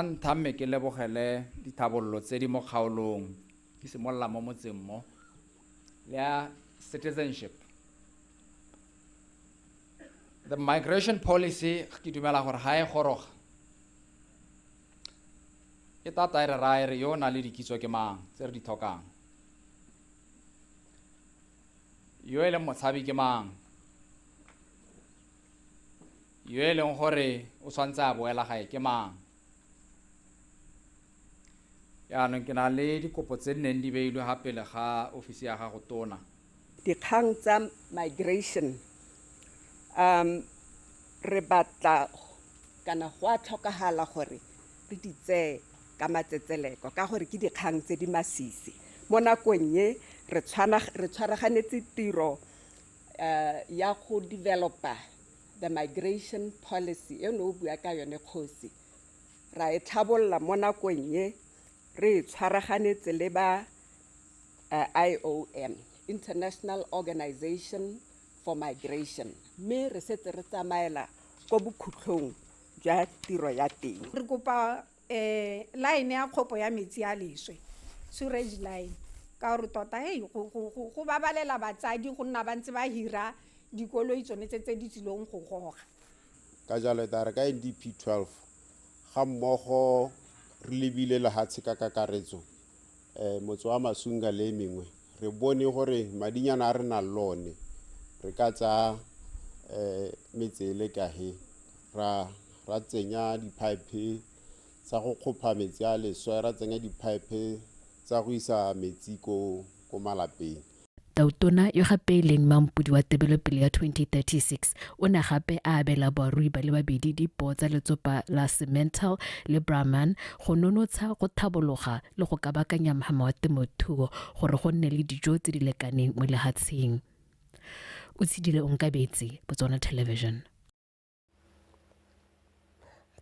Ntlha mme ke lebogele dithabololo tse di mo kgaolong, ke simolola mo motseng mo, le ya citizenship. The migration policy, ke dumela gore ga e goroga, e tata e re raya re yo o nang le dikitso ke mang tse re di tlhokang, yo e leng motshabi ke mang, yo e leng gore o tshwanetse a boela gae ke mang. Yaanong ke na le dikopo tse di neng di beilwe ga pele ga ofisi ya gago tona. Dikgang tsa migration, re batla kana go a tlhokagala gore re di tseye ka matsetseleko ka gore ke dikgang tse di masisi. Mo nakong e re tshwaraganetse tiro ya go developa the migration policy e ne o bua ka yone kgosi. Ra e tlhabolola mo nakong e re tshwaraganetse le ba IOM, International Organization for Migration, mme re setse re tsamaela ko bokhutlhong jwa tiro ya teng. Re kopa line ya kgopo ya metsi a leswe, sewerage line, ka gore tota hei go babalela batsadi go nna ba ntse ba hira dikoloi tsone tse di tsilong go goga. Ka jalo e tla re ka NDP 12 ga mmogo re lebile lehatshe ka kakaretso, motse wa Masunga le e mengwe, re bone gore madinyana a re nang le one re ka tsaya metse e le kahe ra tsenya di-pipe tsa go kgopha metsi a leswe, ra tsenya di-pipe tsa go isa metsi ko malapeng. Tautona yo gape e leng mampodi wa tebelopele ya 2036 o ne gape a abela barui ba le babedi dipoo tsa letsopa la Simmental le Brahman go nonotsha go thabologa le go kabakanya mhama wa temothuo gore go nne le dijo tse di lekaneng mo lehatsheng. O tshedile Onkabetse, Botswana Television.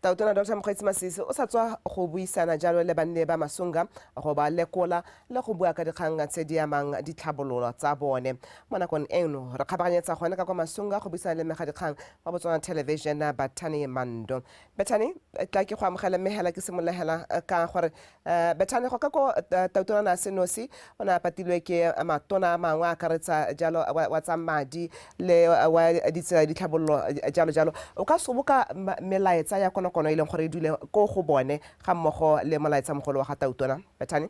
Tautona Dr. Mokgweetsi Masisi o sa tswa go buisana jalo le banne ba Masunga go ba lekola le go bua ka dikgang tse di amang ditlhabololo tsa bone. Mo nakong eno re kgabaganyetsa gone ka kwa Masunga go buisana le mmegadikgang wa Botswana Television Bethany Mando. Bethany, tla ke go amogela mme hela ke simolola hela ka gore Bethany go ka ko Tautona na se nosi o ne a patilwe ke matona a mangwe a akaretsa jalo wa tsa madi le wa ditsela ditlhabololo jalo jalo. O ka soboka melaetsa ya konokono e leng gore e dule ko go bone ga mmogo le molaetsa mogolo wa ga Tautona. Bethany?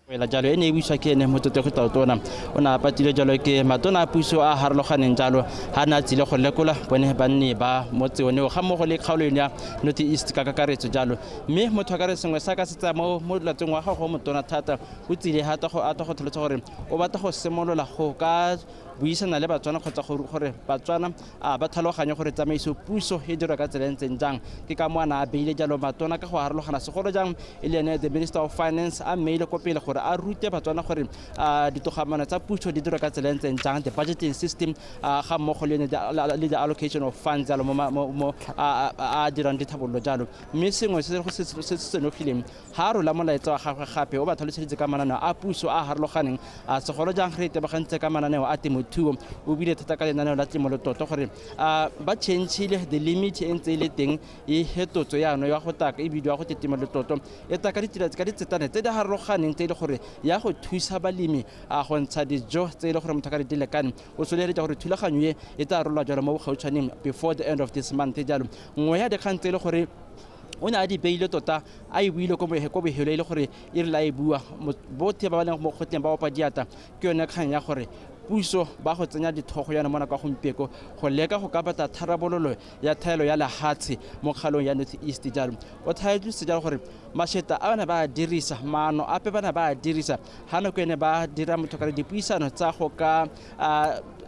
Wela jalo e ne e buiswa ke ene motlotlegi Tautona o ne a patile jalo ke matona a puso a harologaneng jalo ha ne a tsile go lekola bone banni ba motse one ga mmogo le kgaolo eno ya North East ka kakaretso jalo. Mme motho a ka re sengwe sa ka se tsaya mo molatsong wa gago motona thata o tsile ha go a go tlhalosa gore o batla go simolola go ka buisana le Batswana kgotsa gore Batswana a ba tlhaloganye gore tsamaiso puso e dirwa ka tsela e ntseng jang. Ke ka mo a ne a beile jalo matona ka go harologana segolo jang e le ene the Minister of Finance a mmeile ko pele gore a rute Batswana gore ditogamano tsa puso di dirwa ka tsela e ntseng jang, the budgeting system ga mmogo le the allocation of funds jalo mo a dirang dithabololo jalo. Mme sengwe se se senogileng ha a rola molaetsa wa gagwe gape o ba tlhaloseditse ka mananeo a puso a harologaneng a segolo jang re itebagantse ka mananeo a temothuo. O bile thata ka lenaneo la temo-letlotlo gore ba change-ile the limit e ntse e le teng e hetotso yaanong ya go taka e bidiwa go te temo-letlotlo e taka ditsela ka ditsetane tse di harologaneng tse e le gore ya go thusa balemi a go ntsha dijo tse e le gore motho a ka di lekane. O solofetsa gore thulaganyo e e tla rolwa jalo mo bogautshwaneng before the end of this month jalo. Nngwe ya dikgang tse e le gore o ne a di beile tota a e buile ko bohelo e le gore e rile a e bua botlhe ba ba leng mo kgotleng ba opa diatla ke yone kgang ya gore puso ba go tsenya dithogo yana mo nako ya gompieko go leka go ka batla tharabololo ya thaelo ya lehatshe mo kgaolong ya North East jalo. O thaetswe jalo gore masheta a bana ba dirisa maano ape bana ba dirisa ha nako ene ba dira motho ka dipuisano tsa go ka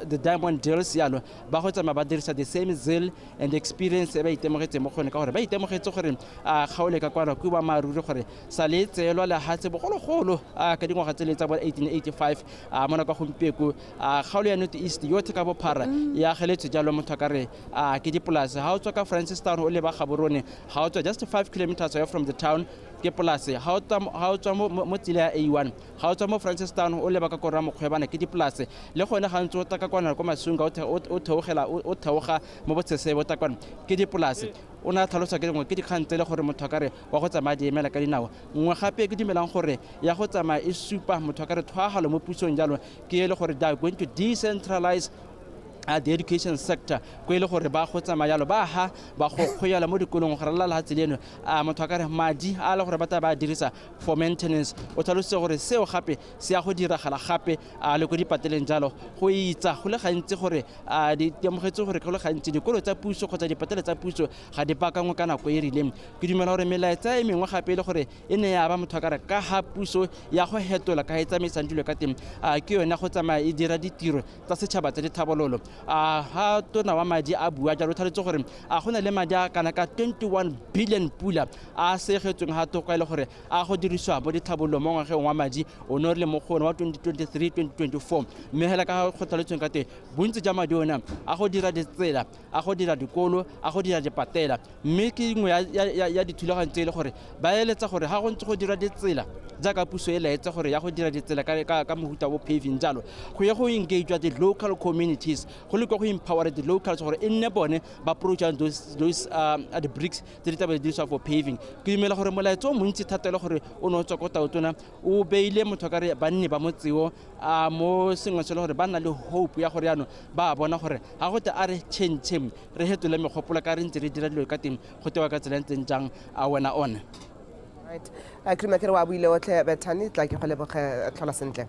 the diamond deals yalo ba go tsamaya ba dirisa the same zeal and experience e ba itemogetse mo gone ka gore ba itemogetse gore kgaolo ka kwana ke ba maruri gore sa le tseelwa lehatshe bogologolo ka dingwaga tse le tsa bo 1885 mo nako ya gompieko kgaolo ya North East yotlhe ka bophara ya ageletswe jalo motho a ka re ke dipolase. Ha o tswa ka Francistown o leba Gaborone, ha o tswa just 5 kilometers away from the town Ke polase ga o tswa mo tsela ya A1, ga o tswa mo Francistown o leba ka kora Mokgwebana, ke dipolase. Le gone ga ntse o tla ka kwana ko Masunga, o theogela, o theoga mo Botshesebe, o tla kwana, ke dipolase. O ne a tlhalosa ke dingwe ke dikgang tse e le gore motho a ka re wa go tsamaya di emela ka dinao. Nngwe gape ke dumelang gore ya go tsamaya e supa motho a ka re tlhwaagalo mo pusong jalo, ke e le gore they are going to decentralize the education sector, ko e le gore ba go tsamaya jalo ba ha ba go kgoyala mo dikolong go ralala lefatshe leno. A motho a ka re madi a le gore ba tla ba dirisa for maintenance. O tlhalositse gore seo gape se ya go diragala gape a le ko dipateleng jalo, go itsa go le gantsi gore a di temogetse gore go le gantsi dikolo tsa puso kgotsa dipatele tsa puso ga di baakangwe ka nako e rileng. Ke dumela gore melaetsa e mengwe gape e le gore e ne ya ba motho a ka re ka ga puso ya go hetola ka e tsamaisang dilo ka teng, a ke yone go tsamaya e dira ditiro tsa setšhaba tsa dithabololo. A ha tona wa madi a bua jalo, o tlhaletse gore a go na le madi a kana ka 21 billion pula a segetsweng ga toko e le gore a go dirisiwa mo ditlhabololong mo ngwageng wa madi o ne o le mo go one wa 2023-2024. Mme hela ka go tlhaletsweng ka teng, bontsi jwa madi ona a go dira ditsela, a go dira dikolo, a go dira dipatela. Mme ke nngwe ya dithulaganyo tse e le gore ba eletsa gore ga go ntse go dira ditsela jaaka puso e laetse gore ya go dira ditsela ka mohuta bo paving jalo, go ye go engage the local communities, go le go empower the locals gore e nne bone ba approachang those the bricks tse di tlabe di dirisiwa for paving. Ke dumela gore molaetsa o montsi thata e le gore o ne o tswa ko Tautona o beile motho ka re banni ba motseo a mo sengwe se le gore ba nna le hope ya gore jaanong ba bona gore ga go te a re change, re hetole megopolo ka re ntse re dira dilo ka teng, go tewa ka tsela e ntseng jang a wena one. Right. Ke re wa buile otlhe Bethany, tla ke go leboge, tlhola sentle.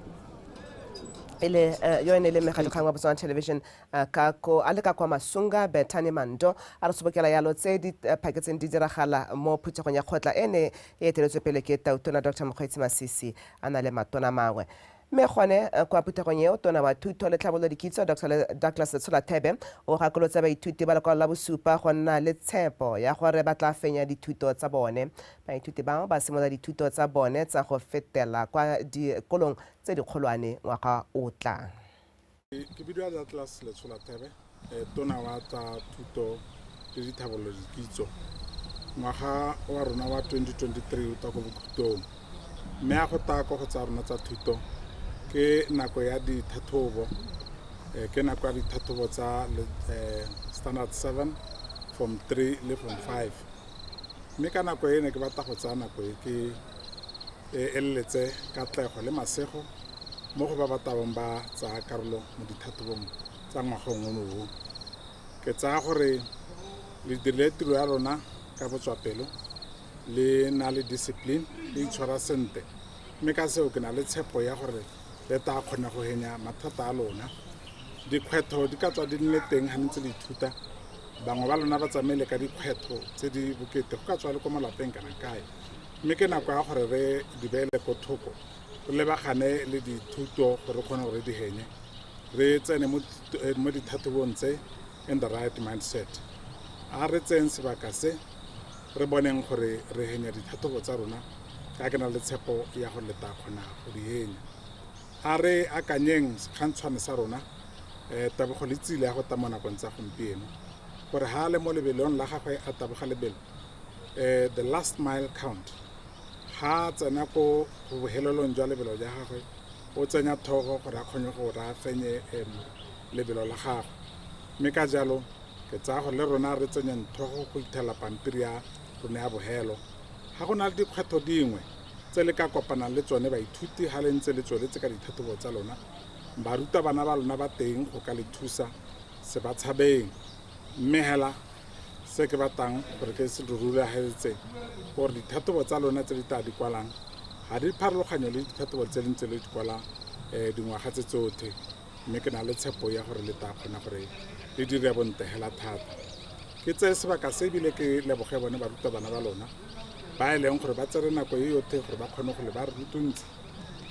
Ele yo ene le megadikgang wa Botswana Television ka ko a le ka kwa Masunga, Bethany Mando a re sobokela yalo tse di phaketseng di diragala mo phuthegong ya kgotla e ne e eteletswe pele ke Tautona Dr Mokgweetsi Masisi a na le matona mangwe. Mme gone kwa phuthegong eo, tona wa thuto le tlhabololo dikitso Dr Douglas Letsholathebe o gakolotse baithuti ba lekwalo la bosupa go nna le tshepo ya gore ba tla fenya dithuto tsa bone. Baithuti bao ba simolola dithuto tsa bone tsa go fetela kwa dikolong tse dikgolwane ngwaga o tlang. Ke bidiwa Douglas Letsholathebe, tona wa tsa thuto le ditlhabololo dikitso. Ngwaga wa rona wa 2023 o tla ko bokhutlong, mme a go tla ko go tsa rona tsa thuto ke nako ya dithathobo, ke nako ya dithathobo tsa standard 7, form 3 le form 5. Mme ka nako e ne ke batla go tsaya nako e ke eleletse katlego le masego mo go ba ba tabong ba tsaya karolo mo dithathobong tsa ngwageng ono o. Ke tsaya gore le dirile tiro ya lona ka botswapelo, le na le discipline, le itshwara sentle, mme ka seo ke na le tshepo ya gore le tla kgona go henya mathata a lona. Dikgwetlho di ka tswa di nne teng ga ntse le ithuta, bangwe ba lona ba tsamaile ka dikgwetlho tse di bokete, go ka tswa le ko malapeng kana kae, mme ke nako ya gore re di beele ko thoko, re lebagane le dithuto gore re kgone gore di henye, re tsene mo dithathobong tse in the right mindset. A re tseyeng sebaka se re boneng gore re henya dithathobo tsa rona, ka ke na le tshepo ya gore le tla kgona go di henya. A re akanyeng sekgantshwane sa rona, Tebogo le tsile ya go tla mo nakong tsa gompieno, gore ha le mo lebelong la gagwe a taboga lebelo, the last mile count, ha tsena ko go bohelelong jwa lebelo ja gagwe, o tsenya thogo gore a kgone go ra fenye lebelo la gagwe. Mme ka jalo ke tsaya gore le rona re tsenyeng thogo go ithela pampiri ya rona ya bohelo. Ga go na le dikgwetlho dingwe tse le ka kopanang le tsone baithuti ha le ntse le tsweletse ka dithathobo tsa lona, barutabana ba lona ba teng go ka le thusa, se ba tshabeng. Mme hela se ke batlang gore ke se rulagetse gore dithathobo tsa lona tse di tla di kwalang ga di pharologanyo le dithathobo tse di ntse le di kwala dingwaga tse tsotlhe, mme ke na le tshepo ya gore le tla kgona gore le dire bontle hela thata. Ke tseye sebaka se ebile ke leboge bone barutabana ba lona ba e leng gore ba tsere nako e yotlhe gore ba kgone go le ba rutuntshe,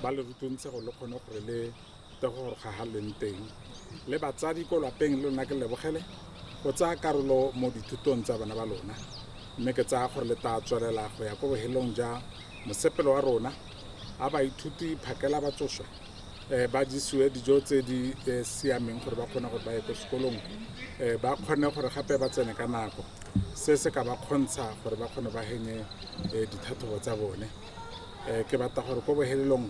ba le rutuntshe gore le kgone gore le tle go goroga ga leng teng. Le batsadi ko lapeng le lona ke lebogele go tsaya karolo mo dithutong tsa bana ba lona, mme ke tsaya gore le tla tswelela go ya ko bohelong ja mosepelo wa rona. A baithuti phakela ba tsoswa Ba jesiwe dijo tse di siameng gore ba kgone gore ba ye ko sekolong, ba kgone gore gape ba tsene ka nako. Se se ka ba kgontsha gore ba kgone ba henye dithathobo tsa bone. Ke batla gore ko bohelelong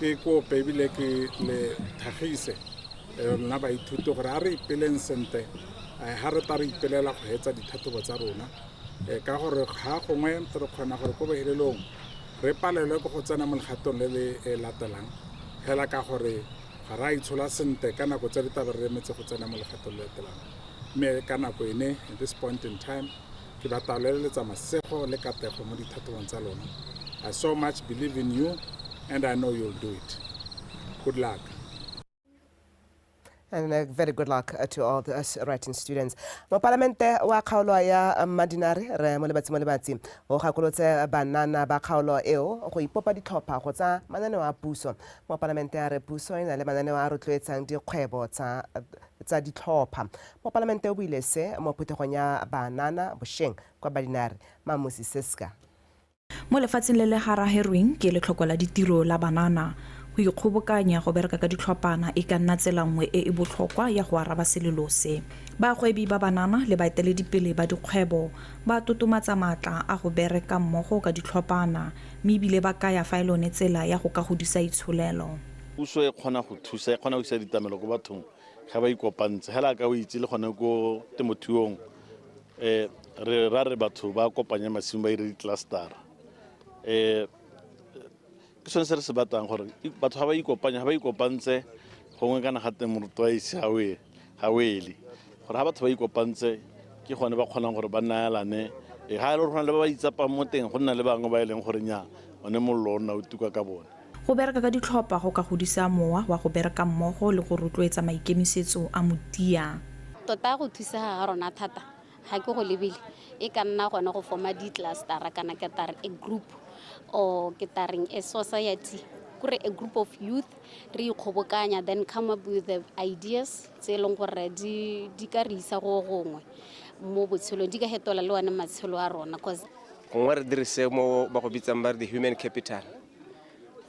ke kope ebile ke le tlhagise lona baithuti gore a re ipeleng sentle, ga re ta re ipelela go hetsa dithathobo tsa rona, ka gore ga gongwe re kgona gore ko bohelelong re palelwe ke go tsena mo legatong le le latelang hela ka gore ga re a itshola sentle ka nako tse re tlabe re emetse go tsena mo legatong le latelang. Mme ka nako ene, at this point in time, ke batla go leleletsa masego le katlego mo dithathobong tsa lona. I so much believe in you and I know you'll do it. Good luck. And very good luck to all the writing students. Mopalamente wa kgaolo ya Mmadinare re Molebatsi Molebatsi o gakolotse banana ba kgaolo eo go ipopa ditlhopha go tsa mananeo a puso. Mopalamente a re puso e na le mananeo a rotloetsang dikgwebo tsa ditlhopha. Mopalamente o buile se mo phuthegong ya banana bošeng kwa Mmadinare. Mamusi Seska. Mo lefatsheng le le haraherweng ke letlhoko la ditiro la banana, go ikgobokanya go bereka ka ditlhophana e ka nna tsela nngwe e e botlhokwa ya go araba selelo se. Bagwebi ba banana le baeteledipele ba dikgwebo ba totomatsa maatla a go bereka mmogo ka ditlhophana, mme ebile ba kaya fa e lone tsela ya go ka godisa itsholelo. Puso e kgona go thusa, e kgona go isa ditlamelo ko bathong ga ba ikopantse. Hela ka o itse le gone ko temothuong, re ra re batho ba kopanye masimo ba ire di-cluster. Ke sone se re se batlang gore batho ga ba ikopanya, ga ba ikopantse gongwe kana ga teng moruti wa ise ga o ele. Gore ga batho ba ikopantse ke gone ba kgonang gore ba naelane. Ga e le gore go na le ba ba itsapang mo teng, go nna le bangwe ba e leng gore nnyaa, one mollo o nna o tuka ka bone. Go bereka ka ditlhopha go ka godisa mowa wa go bereka mmogo le go rotloetsa maikemisetso a motia. Tota go thusa ga rona thata ga ke go lebile e ka nna gone go forma di-cluster kana ke tare a group or ke tareng a society, kore a group of youth re ikgobokanya, then come up with the ideas tse e leng gore di ka re isa go gongwe mo botshelong, di ka hetola le one matshelo a rona. Cause gongwe re dirise mo ba go bitsang ba re the human capital,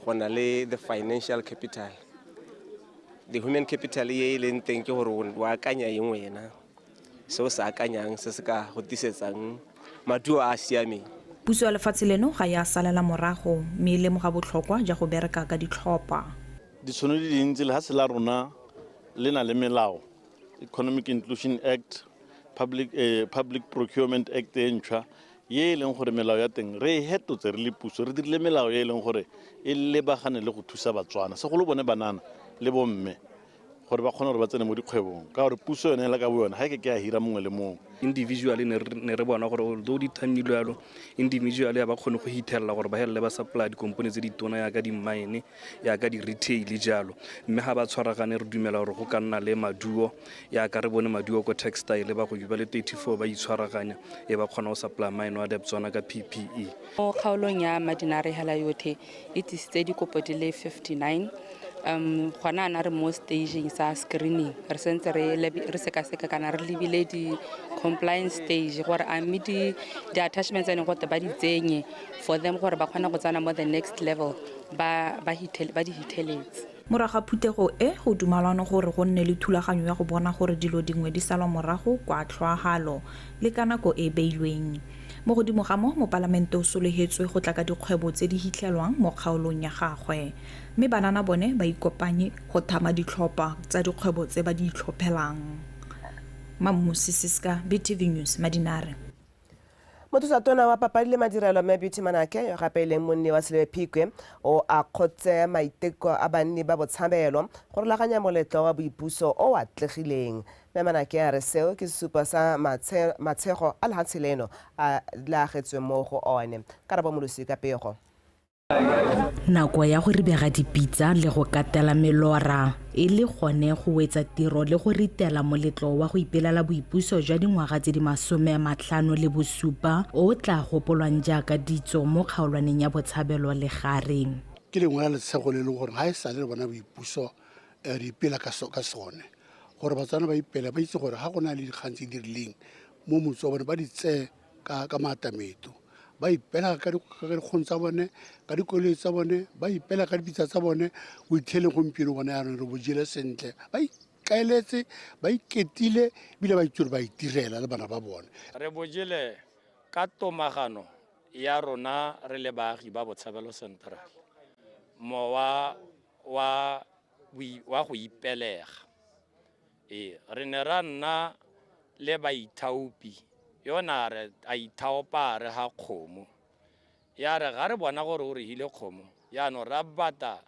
go na le the financial capital. The human capital e e leng teng ke gore o akanya eng wena, se o se akanyang se se ka go tisetsang maduo a a siameng. Puso ya lefatshe leno ga ya salela morago, mme e lemoga botlhokwa jwa go bereka ka ditlhopha. Ditšhono di dintsi lehatshe la rona le na le melao, Economic Inclusion Act, Public Procurement Act e ntšhwa ye e leng gore melao ya teng re e hetotse re le puso, re dirile melao e e leng gore e lebagane le go thusa Batswana, segolo bone banana le bomme, gore ba kgone gore ba tsene mo dikgwebong, ka gore puso yone hela ka bo yone ga e ke ke ya hira mongwe le mongwe. Individually ne re bona gore although di thamilwe yalo, individually ga ba kgone go hithelela gore ba helele ba supply dikompone tse ditona yaka di-mine, yaka di-retail jalo. Mme ga ba tshwaragane re dumela gore go ka nna le maduo, yaka re bone maduo ko textile ba go ba le 34 ba itshwaraganya e ba kgona go supply mine wa Debswana ka PPE. Mo kgaolong ya Mmadinare hela yothe e tlisitse dikopo di le 59. Gona ana re mo stageng sa screening, re sentse re sekaseka kana re lebile di-compliance stage gore a mme di-attachments tse e leng gote ba di tsenye for them gore ba kgone go tsena mo the next level ba di hitheletse. Morago ga phuthego e go dumalane gore go nne le thulaganyo ya go bona gore dilo dingwe di salwa morago kwa tlhoahalo le ka nako e beilweng. Mo godimo ga mo, mopalamente o sologetswe go tla ka dikgwebo tse di hitlhelwang mo kgaolong ya gagwe, mme banana bone ba ikopanye go thama ditlhopha tsa dikgwebo tse ba di itlhophelang. Mammusi Siska, BTV News, Mmadinare. Mothusa-tona wa papadi le madirelo Mme Beauty Manake, yo gape e leng monni wa Selebi Phikwe, o akgotse maiteko a banni ba Botshabelo go rulaganya moletlo wa boipuso o atlegileng. Mme Manake a re seo ke sesupo sa matshego a lehatshe leno a le agetsweng mo go one. Karabo Molosi ka pego. Nako ya go ribega dipitsa le go katela melora e le gone go wetsa tiro le go ritela moletlo wa go ipelela boipuso jwa dingwaga tse di 57 o tla gopolwang jaaka ditso mo kgaolwaneng ya Botshabelo le Gare. Ke lengwe la letshego le leng gore ga e sale le bona boipuso re ipela ka sone, gore Batswana ba ipela ba itse gore ga go na le dikgang tse di rileng mo motse wa bone ba di tseye ka maatametso. Ba ipela ka dikgong tsa bone, ka dikoloi tsa bone, ba ipela ka dipitsa tsa bone. O itlhele gompieno bone yaanong re bo jele sentle, ba ikaeletse, ba iketile, ebile ba itse gore ba itirela le bana ba bone. Re bo jele ka tomagano ya rona re le baagi ba Botshabelo Central, mowa wa go ipelega. Re ne ra nna le baithaopi, yona re a ithaopa re ga kgomo. Ya re ga re bona gore o re hile kgomo, yaanong ra bata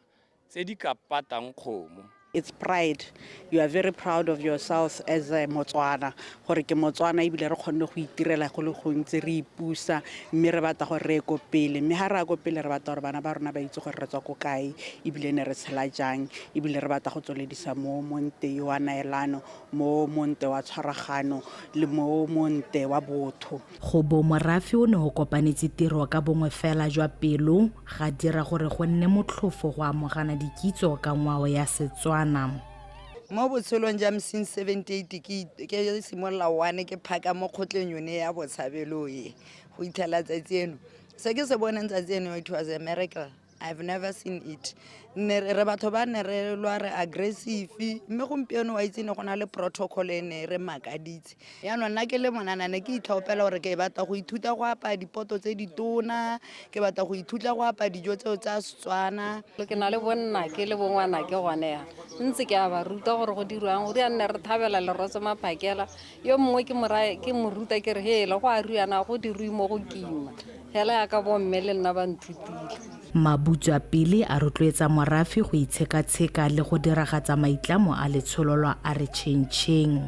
tse di ka patang kgomo. It's pride. You are very proud of yourself as a Motswana. Gore ke Motswana ebile re kgonne go itirela go le gontsi, re ipusa, mme re batla gore re ye ko pele. Mme ha re ya ko pele re batla gore bana ba rona ba itse gore re tswa ko kae, ebile ne re tshela jang, ebile re batla go tsweledisa mo monte wa neelano, mo monte wa tshwaragano le mo monte wa botho. Go bo morafe o ne o kopanetse tiro ka bongwe fela jwa pelo ga dira gore go nne motlhofo go amogana dikitso ka ngwao ya Setswana. Mo botshelong jwa since 78 ke simolola one ke phaka mo kgotleng yone ya Botshabelo e go itlhela tsatsi eno. Se ke se boneng tsatsi eno, it was a miracle. I've never seen it. Ne re batho ba ne re lwa re aggressive, mme gompieno wa itse ne go na le protocol e ne re makaditse. Yaanong nna ke le monana ne ke itlhaopela gore ke batla go ithuta go apaya dipoto tse di tona, ke batla go ithuta go apaya dijo tseo tsa Setswana. Ke na le bonna ke le bongwana ke gone ya ntse ke a ba ruta gore go dirwang, gore ya nne re thabela lerotso maphakela. Yo mongwe ke mo ruta ke re hela go a ruana go dirwe mo go kima. Hela ya ka bomme le nna ba nthutile. Mabutswa pele a rotloetsa morafe go itshekatsheka le go diragatsa maitlamo a letsholo lwa a re tšhentšheng.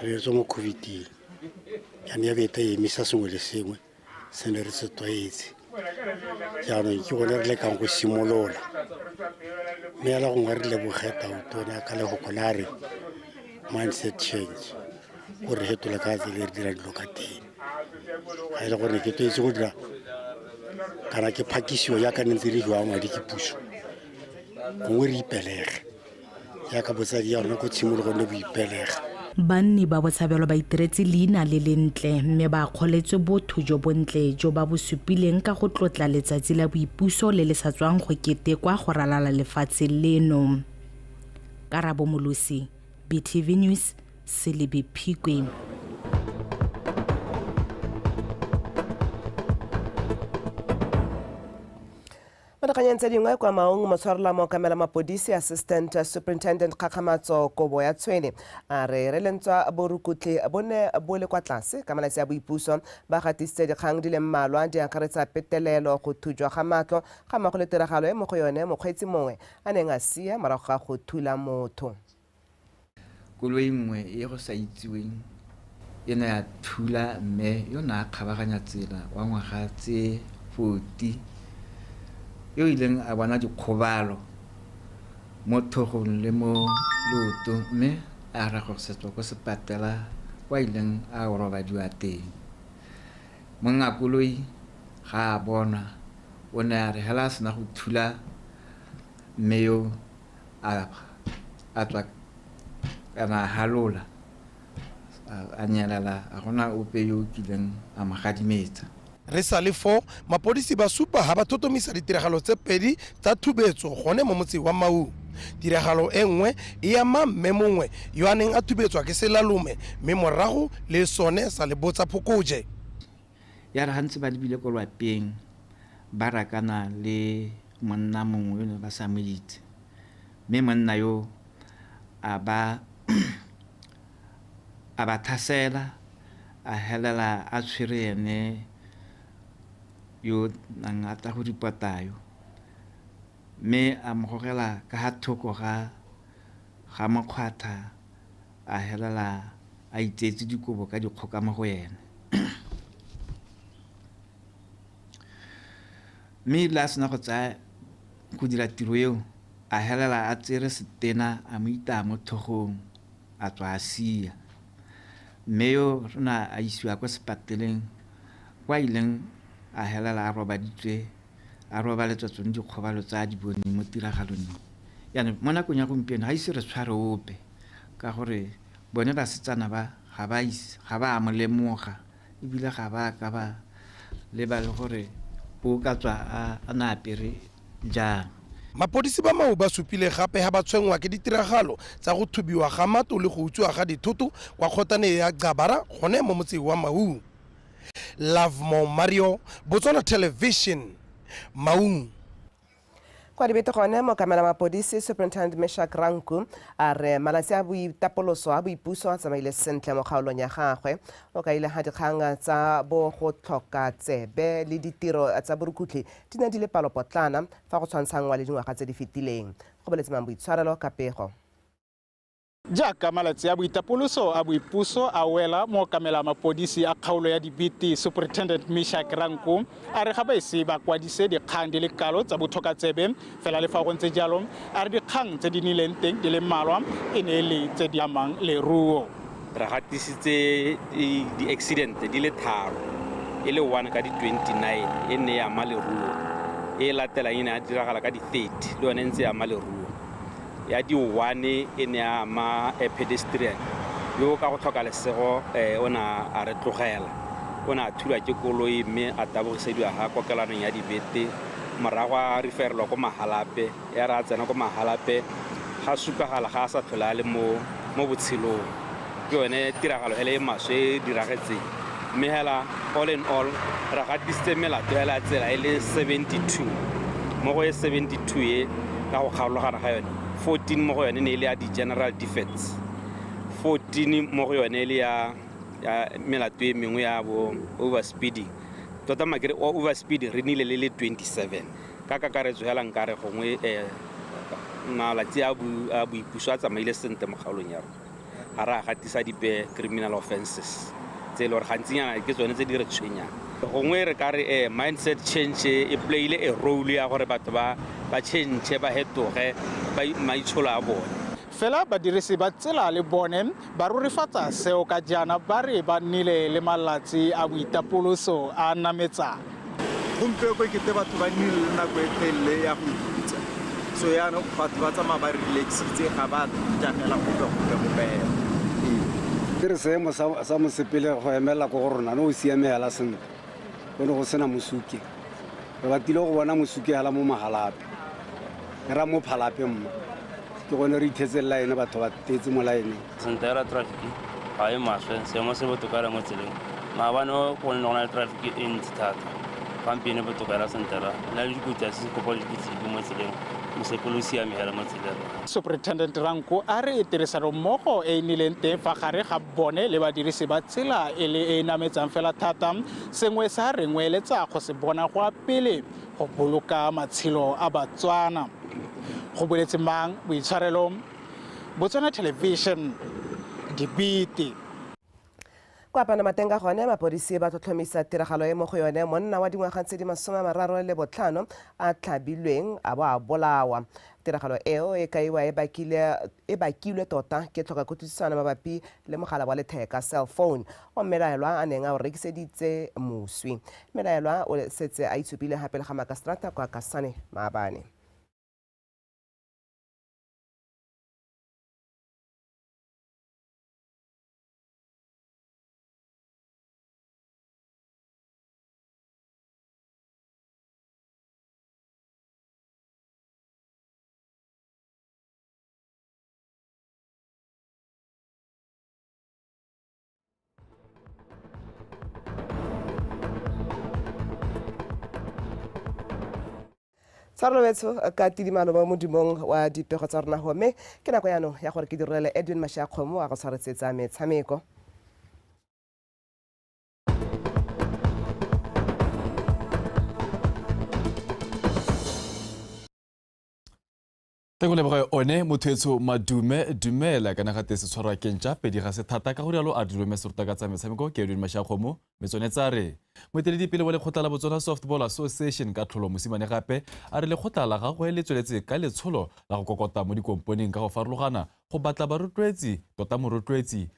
Re tswa mo COVID-ing, yane ya beta emisa sengwe le sengwe se ne re se tlwaetse. Jaanong ke gone re lekang go simolola, mme yala gongwe re leboge Tautona ka lefoko la re mindset change, gore re fetola ka tsela e re dirang dilo ka teng. Ga e le gore ke tlwaetse go dira kana ke phakisiwa jaaka ne ntse re fiwa madi ke puso, gongwe re ipelege jaaka botsadi ya rona ko tshimologong ne bo ipelega. Banni ba Botshabelo ba itiretse leina le lentle mme ba akgoletswe botho jo bontle jo ba bo supileng ka go tlotla letsatsi la boipuso le le sa tswang go ketekwa go ralala lefatshe leno. Karabo Molosi, BTV News, Selebi Phikwe. Mo dikganyeng tse dingwe kwa Maung, motshwarela mookamela mapodisi Assistant Superintendent Kgakgamatso Kobo ya Tshwene a re re lentswa borukutlhi bo ne bo le kwa tlase ka malatsi a boipuso. Ba gatisitse dikgang di le mmalwa di akaretsa petelelo, go thujwa ga matlo ga mmogo le tiragalo e mo go yone mokgweetsi mongwe a neng a sia morago ga go thula motho. Koloi nngwe e go sa itseweng e ne ya thula mme yo ne a kgabaganya tsela wa ngwaga tse 40 yo ileng a bona dikgobalo mo thogong le mo leotong, mme a ragosetswa ko sepatela kwa ileng a robadiwa teng. Monga koloi ga a bona, o ne a re hela a sena go thula mme yo a tswa kana a halola a nyelela, a gona ope yo o kileng a mo gadimetsa. Re sa le fo mapodisi ba supa ha ba thotomisa ditiragalo tse pedi tsa thubetso gone mo motseng wa Maung. Tiragalo e nngwe e ama mme mongwe yo a neng a thubetswa ke selalome, mme morago le sone sa le botsa phokoje. Ya re ha ntse ba lebile ko lwapeng ba rakana le monna mongwe yo ne ba sa mo itse, mme monna yo a ba thasela, a helela a tshwere ene yo nang a tla go ripota yo, mme a mo gogela ka ha thoko ga mokgwatha, a helela a itseetse dikobo ka dikgoka mo go ene. Mme le a sena go tsaya go dira tiro eo, a helela a tsere setena a mo itaya mo thogong, a tswa a sia. Mme yo rona a isiwa kwa sepateleng kwa ileng a helela a robaditswe, a robaletswa tsone dikgobalo tsa a di boneng mo tiragalong. Jaanong mo nakong ya gompieno ga ise re tshware ope, ka gore bone basetsana ba ga ba a mo lemoga, ebile ga ba ka ba leba le gore o ka tswa a na apere jang. Mapodisi ba Maun ba supile gape ha ba tshwenngwa ke ditiragalo tsa go thubiwa ga matlo le go utswiwa ga dithoto kwa kgotane ya Gcabara gone mo motseng wa Maun. Lovemore Mario, Botswana Television, Maun. Kwa dibete gone mookamela mapodisi Superintendent Meshack Ranku a re malatsi a boitapoloso a boipuso a tsamaile sentle mo kgaolong ya gagwe. O kaile ga dikgang tsa bo go tlhoka tsebe le ditiro tsa borukutlhi di ne di le palopotlana fa go tshwantshanngwa le dingwaga tse di fetileng. Go boletse mang boitshwarelo ka pego. Jaaka malatsi a boitapoloso a boipuso a wela, mookamela mapodisi a kgaolo ya Dibete Superintendent Meshack Ranku a re ga ba ise ba kwadise dikgang di le kalo tsa botlhokatsebe, fela le fa go ntse jalo a re dikgang tse di nnileng teng di le mmalwa e ne e le tse di amang leruo. Re gatisitse di-accident di le 3, e le 1 ka di-29 e ne e ama leruo, e latelang e ne ya diragala ka di-30 le yone e ntse e ama leruo. Ya di-1 e ne ya ama pedestrian yo ka go tlhoka lesego o ne a re tlogela, o ne a thulwa ke koloi mme a tabogisediwa ga kokelanong ya Dibete, morago a referelwa ko Mahalape. Ya re a tsena ko Mahalape ga supagala ga a sa tlhole a le mo botshelong. Ke yone tiragalo hele e maswe e diragetseng, mme hela all in all re gatisitse melato hela ya tsela e le 72. Mo go e 72 e ka go kgaologana ga yone, 14 mo go yone ne e le ya di-general defects, 14 mo go yone e le ya melato e mengwe ya bo overspeeding. Tota makere overspeed re nnile le 27. Ka kakaretso hela nkare gongwe malatsi a boipuso a tsamaile sentle mo kgaolong ya rona. Ga re a gatisa dipe criminal offenses tse e le gore gantsinyana ke tsone tse di re tshwenyang. Gongwe re ka re mindset change e playile a role ya gore batho ba change, ba hetoge maitsholo a bone. Fela badirisi ba tsela le bone ba rurifatsa seo ka jaana ba re ba nnile le malatsi a boitapoloso a nametsang. Gompieno kete batho ba nnile le nako e telele ya go ikhutsa, so yaanong batho ba tsamaya ba relaxitse, ga ba jagela gope. Ke re seemo sa mosepele go emela ko go rona ne o siame hela sentle, go ne go sena mosuke. Re batile go bona mosuke hela mo Mahalape, ra mo Phalape mma, ke gone re ithetse line, batho ba tetse mo line. Sentle hela traffic ga e maswe, seemo se botoka hela mo tseleng. Maabane go ne go na le traffic e ntsi thata, gompieno botoka hela sentle hela, le dikotsi a se kopa dikotsi mo tseleng, mosepele o siame hela mo tseleng. Superintendent Ranku a re tirisanommogo e e nnileng teng fa gare ga bone le badirisi ba tsela e le e nametsang fela thata, sengwe sa re ngweeletsa go se bona go a pele go boloka matshelo a Batswana. Go boletse mang boitshwarelo, Botswana Television, Dibete. Kwa Panamateng ka gone mapodisi ba tlhotlhomisa tiragalo e mo go yone monna wa dingwaga tse di 35 a tlhabilweng a bo a bolawa. Tiragalo eo e kaiwa e bakilwe tota ke tlhoka kutlwisisano mabapi le mogala wa letheka cell phone o mmelaelwa a neng a o rekiseditse moswi. Mmelaelwa o setse a itshupile gape le ga makastrata kwa Kasane maabane. Tshwarelobetso ka tidimalo mo modimong wa dipego tsa rona mme ke nako yaanong ya gore ke direle Edwin Mashiakgomo a go tshwaretsetsa metshameko. Teko leboge one motho madume dumela kana gate se tshwarwa ke ntša pedi ga se thata ka go rialo a dilome se ruta ka tsa metshameko ke Edwin Mashiakgomo metsone tsa re moeteledipele wa lekgotla la Botswana Softball Association ka tlholo Mosimane gape a re lekgotla la gagwe le tsweletse ka letsholo la go kokota mo dikomponeng ka go farologana go batla barotloetsi tota morotloetsi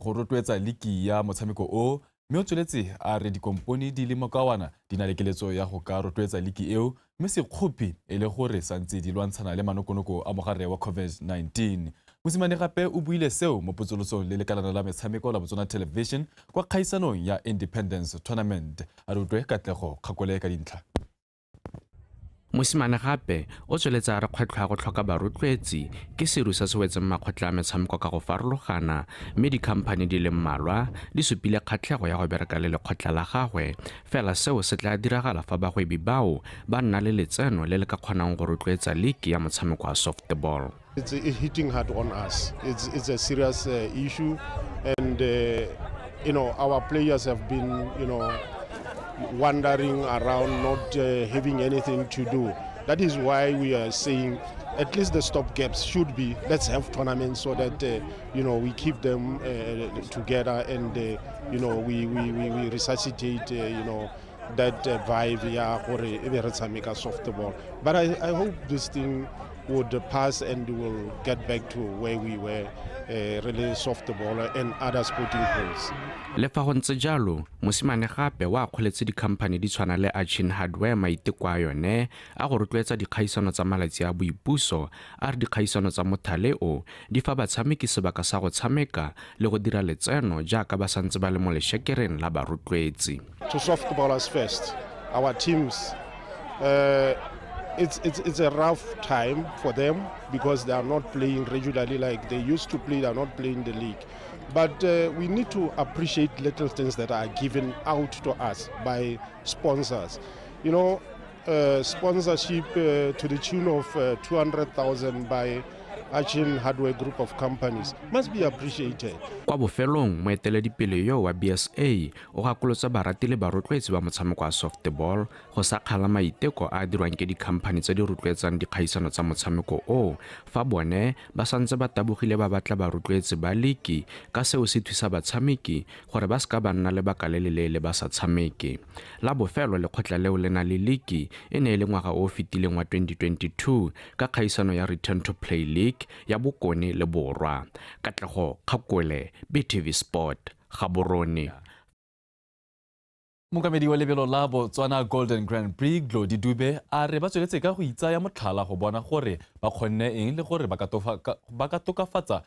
go rotloetsa liki ya motshameko o mme o tsweletse a re dikompone di le mokawana di na le keletso ya go ka rotloetsa liki eo Mme sekgopi e le gore santse di lwantshana le manokonoko a mogare wa COVID-19. Mosimane gape o buile seo mo potsolosong le lekalana la metshameko la Botswana Television kwa kgaisanong ya Independence Tournament. A re utlwe Katlego Kgakole ka dintlha. Mosimane gape o tsweletsa a re kgwetlho ya go tlhoka barotloetsi ke seru se se wetseng makgotla a metshameko ka go farologana, mme dikhamphani di le mmalwa di supile kgatlhego ya go bereka le lekgotla la gagwe. Fela seo se tla diragala fa bagwebi bao ba nna le letseno le le ka kgonang go rotloetsa liki ya motshameko wa softball. It's hitting hard on us. It's a serious issue, and our players have been wandering around, not having anything to do. That is why we are saying at least the stopgaps should be, let's have tournaments so that we keep them together, and we resuscitate that vibe ya gore e be re tshameka softball. But I hope this thing would pass and we'll get back to where we were, really softball and other sporting goals. Le fa go ntse jalo, Mosimane gape wa akgoletse dikhamphani di tshwana le Achin Hardware maiteko a yone a go rotloetsa dikgaisano tsa malatsi a boipuso. A re dikgaisano tsa mothale o di fa batshameki sebaka sa go tshameka le go dira letseno jaaka ba santse ba le mo leshekereng la barotloetsi. To softballers first, our teams, it's a rough time for them because they are not playing regularly like they used to play. They are not playing the league. But we need to appreciate little things that are given out to us by sponsors. Sponsorship to the tune of 200,000 by Achin Hardware Group of Companies must be appreciated. Kwa bofelong, moeteledipele yo wa BSA o gakolotsa barati le barotloetsi ba motshameko wa softball go sa kgala maiteko a a dirwang ke dikhamphani tse di rotloetsang dikgaisano tsa motshameko o, fa bone ba santse ba tabogile ba batla barotloetsi ba liki, ka seo se thusa batshameki gore ba seka ba nna lebaka le leleele ba sa tshameke. La bofelo lekgotla leo le na le liki e ne e le ngwaga o o fetileng wa 2022 ka kgaisano ya Return to Play League ya Bokone le Borwa. Katlego Kgakole, BTV Sport, Gaborone. Mookamedi wa lebelo la Botswana Golden Grand Prix Glody Dube a re ba tsweletse ka go itsaya motlhala go bona gore ba kgonne eng le gore ba ka tokafatsa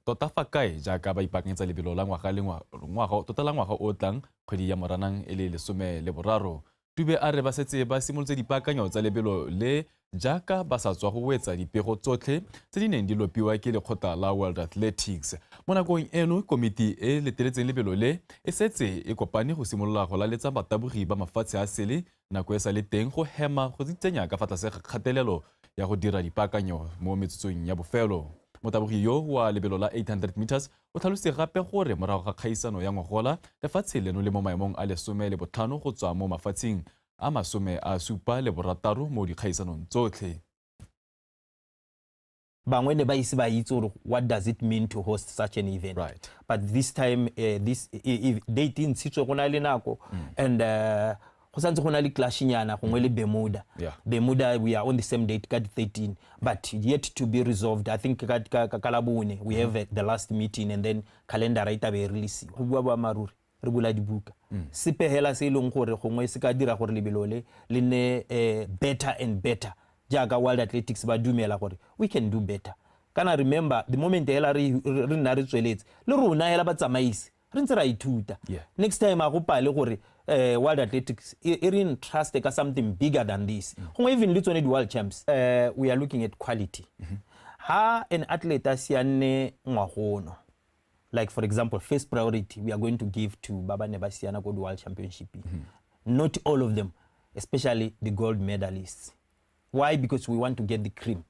tota fa kae jaaka ba ipaakanyetsa lebelo la ngwaga le ngwaga tota la ngwaga o tlang kgwedi ya Moranang e le 13. Dube a re ba setse ba simolotse dipaakanyo tsa lebelo le jaaka ba sa tswa go wetsa dipego tsotlhe tse di neng di lopiwa ke lekgotla la World Athletics. Mo nakong eno, komiti e leteletseng lebelo le e setse e kopane go simolola go laletsa batabogi ba mafatshe a sele nako e sa le teng go hema go tsenya ka fa tlase ga kgatelelo ya go dira dipaakanyo mo metsotsong ya bofelo. Motabogi yo wa lebelo la 800 meters o tlhalositse gape gore morago ga kgaisano ya ngogola lefatshe leno le mo maemong a 15 go tswa mo mafatsheng a 76 mo dikgaisanong tsotlhe. Bangwe ne ba ise ba itse gore what does it mean to host such an event. Right. But this time this date e ntshitswe go na le nako, and go santse go na le clash-nyana gongwe le Bermuda. Bermuda, we are on the same date ka 13, but yet to be resolved. I think ka Labone we have the last meeting, and then calendar e tla be e release. Go bua boammaaruri, re bula dibuka. Sepe hela se e leng gore gongwe se ka dira gore lebelo le le nne better and better. Jaaka World Athletics ba dumela gore we can do better. Kana remember the moment hela re nna re tsweletse le rona hela batsamaisi re ntse ra ithuta. Next time a go pale gore World Athletics e re entrust ka something bigger than this. Gongwe even le tsone di world champs, we are looking at quality. Ha an athlete a sianne ngwagono, like for example, first priority we are going to give to ba ba ne ba siana ko di world championship. Not all of them, especially the gold medalists. Why? Because we want to get the cream.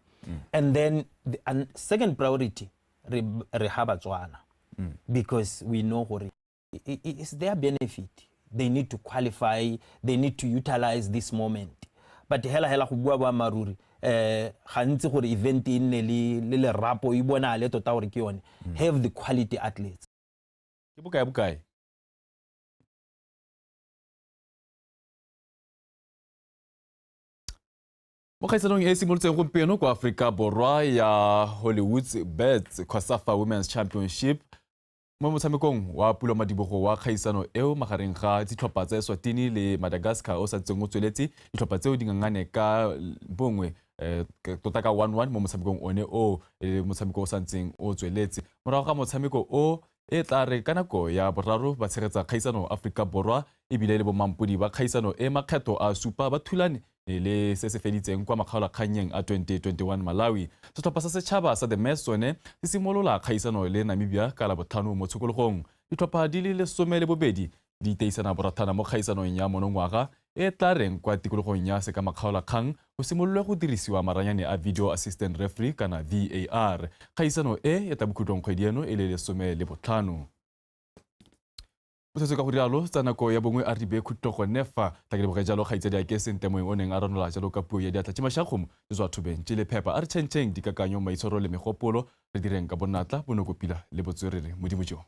And then the second priority, re ha Batswana, because we know gore it's their benefit. They need to qualify, they need to utilize this moment. But hela hela go bua boammaaruri, gantsi gore event e nne le lerapo e bonale tota gore ke yone. Have the quality athletes. Ke bokae bokae? Mo kgaisanong e simolotseng gompieno kwa Aforika Borwa ya Hollywoodbets COSAFA Women's Championship, Mo motshamekong wa pulomadibogo wa kgaisano eo magareng ga ditlhopha tsa Eswatini le Madagascar o sa ntseng o tsweletse, ditlhopha tseo di ngangane ka bongwe tota ka 1-1 mo motshamekong one o motshameko o sa ntseng o tsweletse. Morago ga motshameko o e tla re ka nako ya boraro ba tshegetsa kgaisano Afrika Borwa ebile le bomampodi ba kgaisano e makgetho a supa ba thulane le se se feditseng kwa makgaolakgannyeng a 2021 Malawi. Setlhopha sa setšhaba sa The Mess sone se simolola kgaisano le Namibia ka Labotlhano mo tshokologong. Ditlhopha di le 12 di iteisana borathana mo kgaisanong ya monongwaga e tla reng kwa tikologong ya sekamakgaolakgang go simololwe go dirisiwa maranyane a Video Assistant Referee kana VAR. Kgaisano e e tla bokhutlong kgwedi eno e le 15. Botshetso ka go rialo tsa nako ya bongwe a re be khutlo gone fa tla ke leboge jalo kgaitsadi a ke sente moeng o neng a ranola jalo ka puo ya diatla tše mašakgomo le tswa thobeng tše le phepa. A re tšhentšheng dikakanyo, maitshwaro le megopolo, re direng ka bonatla, bonokopila le botswerere. Modimo jo.